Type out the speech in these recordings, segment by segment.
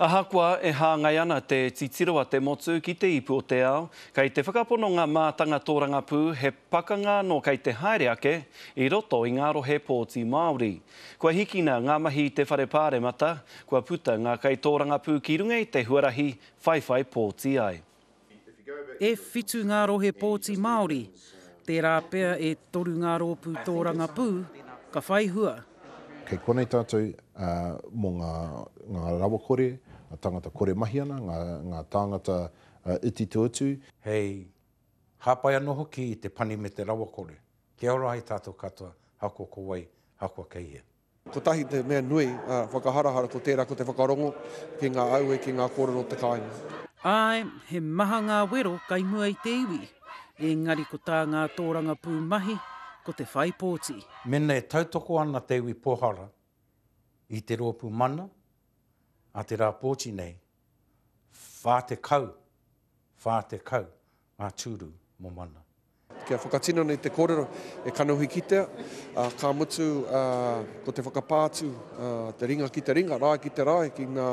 Ahakoa e hāngai ana te titiro a te motu ki te ipu o te ao, kei te whakapono ngā mātanga tōrangapū he pakanga anō kei te haere ake i roto i ngā rohe pōti Māori. Kua hikina ngā mahi i te Whare Pāremata, kua puta ngā kaitōrangapū ki runga i te huarahi whaiwhai pōti ai. E whitu ngā rohe pōti Māori, tērā pea e toru ngā rōpū tōrangapū ka whai hua. Kei konei tātou mō ngā, ngā rawakore, ngā tāngata kore mahi ana, ngā, ngā tāngata iti te utu. Hei hāpai anō hoki i te pani me te rawakore, kia ora ai tātou katoa, ahakoa ko wai, ahakoa kei hea. Kotahi te mea nui whakaharahara ko tērā ko te whakarongo ki ngā aue, ki ngā kōrero o te kāinga. Āe, he maha ngā wero kai mua i te iwi, engari ko tā ngā tōrangapū mahi, ko te whai pōti. Mēnā e tautoko ana te iwi pōhara i te rōpū mana a te rā pōti nei, 40, 40 ngā tūru mō mana. Kia whakatinana i te kōrero e kanohi kitea, ka mutu ko te whakapā atu te ringa ki te ringa, rae ki te rae, ki ngā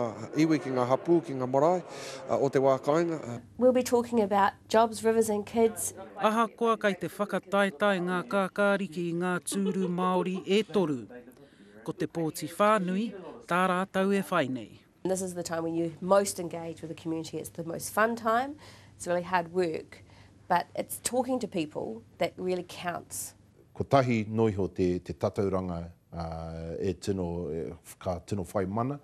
iwi, ki ngā hapū, ki ngā marae o te wā kāinga. We'll be talking about jobs, rivers and kids. Ahakoa kai te whakataetae ngā kākāriki i ngā tūru Māori e toru, ko te pōti whānui tā rātou e whai nei. This is the time when you most engage with the community, it's the most fun time, it's really hard work, but it's talking to people that really counts. Kotahi noa iho te tatauranga e tino, ka tino whai mana,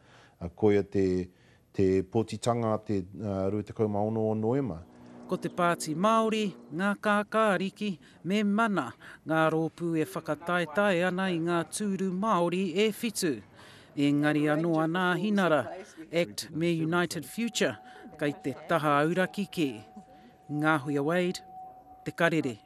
koia te pōtitanga a te 26 o Noema. Ko te Pāti Māori, Ngā Kākāriki me Mana ngā rōpū e whakataetae ana i ngā tūru Māori e whitu. Engari anō a Nāhinara, act me United Future, kei te taha auraki kē. Ngāhuia Wade, Te Karere.